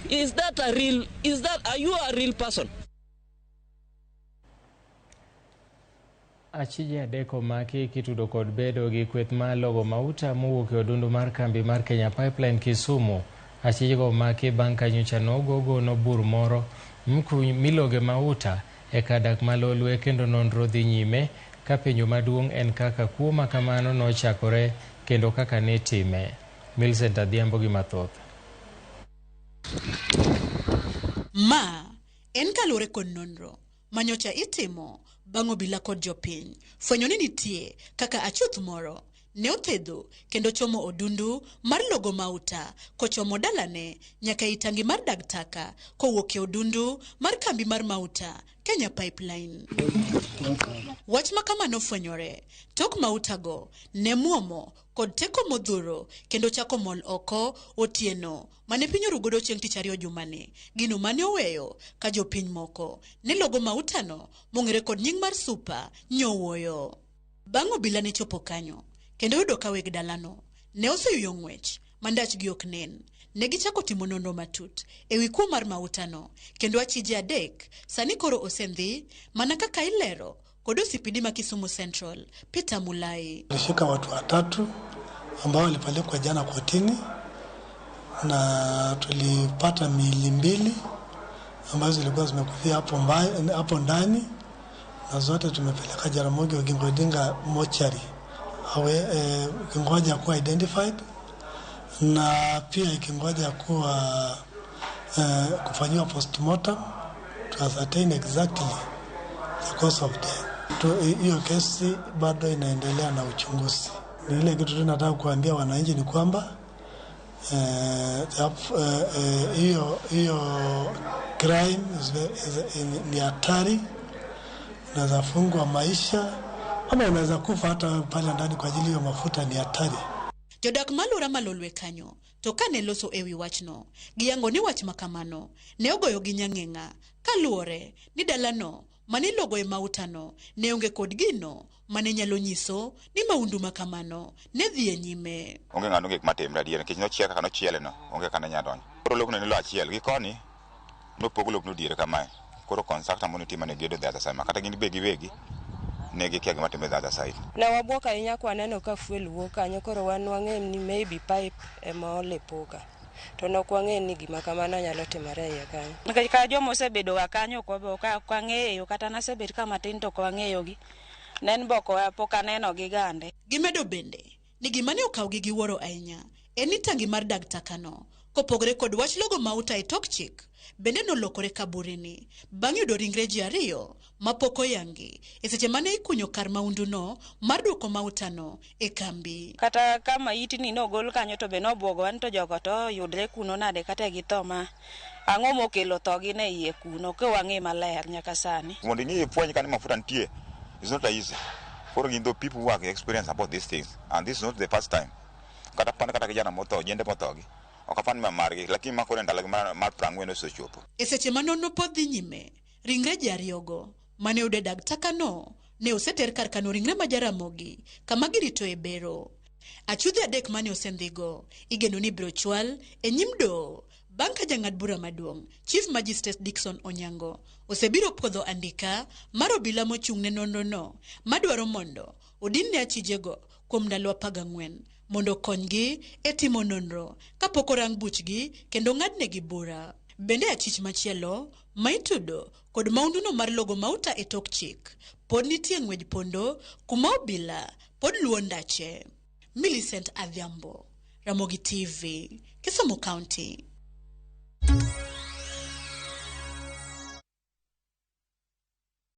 Is that a real, is that, are you a real person? Achije adek omaki kitudo kod bedo gi kweth mar logo mauta mowuok e odundu mar kambi mar Kenya Pipeline Kisumu. Achijego omaki bang' ka nyocha nogogono bur moro miloge mauta e kar dak ma Lolwe kendo nonro dhi nyime ka penjo maduong' en kaka kuo ma kamano nochakore kendo kaka nitime. Millicent Adhiambo gi mathoth. Ma en kaluwore kod nonro manyocha itimo bang' obila kod jopiny fwenyo ni nitie kaka achuth moro ne othedho kendo chomo odundu mar logo mauta kochomo dalane nyaka ei tangi mar dag taka kowuok e odundu mar kambi mar mauta Kenya Pipeline. Wach ma kama nofwenyore tok mautago ne muomo kod teko modhuro kendo chako mol oko otieno mane piny orugodo chieng' tich ariyo jumani, gino mane oweyo ka jopiny moko ne logo mautano mong'ere kod nying mar Super nyowuoyo. Bang' obila ne chopo kanyo kendo yudo ka weg dalano ne oseyuyo ng'wech ma ndachgi ok nen, ne gichako timo nonro matut ewi kuo mar mautano kendo achije adek sani koro osendhi mana kaka ilero kod OCPD ma Kisumu Central Peter Mulai. Tulishika watu watatu ambao walipelekwa jana kotini na tulipata miili mbili ambazo zilikuwa zimekufia hapo ndani na zote tumepeleka Jaramogi Oginga Odinga mochari awe ikingoja kuwa identified na pia ikingoja kuwa kufanyiwa postmortem to ascertain exactly the cause of death. Hiyo kesi bado inaendelea na uchunguzi. Ni ile kitu tunataka kuambia wananchi ni kwamba hiyo crime ni hatari, unaweza fungwa maisha ama unaweza kufa hata pale ndani kwa ajili ya mafuta, ni hatari. Jodak malura malolwe kanyo to kane loso ewi wachno giyango ni wach makamano ne ogoyo gi nyang'eng'a kaluwore ni dalano mane ilogo e mautano ne onge kod gino mane nyalo nyiso ni maundu makamano ne dhi e nyime. Onge ng'ano gik matimre adier nikech nochiel kaka nochiele no, onge kaka ne nyalo donjo. Koro lopno ne lo achiel gi koni nopog lopno diere kamae. Koro contractor mane timo ne gedo the other side, kata gin be giwegi ne gikia gima timre the other side. Ne wabuok ahinya kwaneno ka fuel wuok kanyo, koro wan wang'eyo ni maybe pipe ema olepoka. To ne ok wang'eyo ni gima kamano nyalo timore e iye kanyo. Nikech ka joma osebedo ga kanyo ok wang'eyo, kata nasebet ka matin to ok wang'eyogi. Ne en be ok pok aneno gi gande. Gimedo bende ni gima ne okawgi gi wuoro ahinya en ni tangi mar dag takano kopogore kod wach logo mauta e tok chik bende nolokore kaburini bang' yudo ringre ji ariyo mapok oyangi e seche mane ikunyo kar maunduno mar duoko mautano e kambi. Kata ka maitni nogol kanyo to be nobwogowa ni to jogo to yudre kuno nade kata githo ma ang'o mokelo tho gi ne iye kuno ok wang'e maler nyaka sani. Mondo ing'e ifweny kani mafuta nitie is not easy. Koro gin the people who have experience about these things, and this is not the first time. Kata pan kata kijana motho, jende motho gi ok apani ma margi, lakini ma koro e ndalogi mar 40 osechopo. E seche ma nonro pod dhi nyime, ringre ji ariyogo mane oyud e dag takano ne oseter kar kano ringre ma Jaramogi kama giritoe bero. Achudhe adek mane osendhigo igeno ni ibiro chwal e nyim doho bang' ka jang'ad bura maduong' Chief Magistrate Dickson Onyango osebiro puodho andika mar obila mochung' ne nonro no madwaro mondo odin ne achijego kuom ndalo 14 mondo okonygi e timo nonro kapok orang buchgi kendo ng'adnegi bura. Bende achich machielo ma itudo kod maunduno mar logo mauta e tok chik pod nitie ng'wej pondo kuma obila pod luwo ndache. Millicent Adhiambo, Ramogi TV, Kisumu County.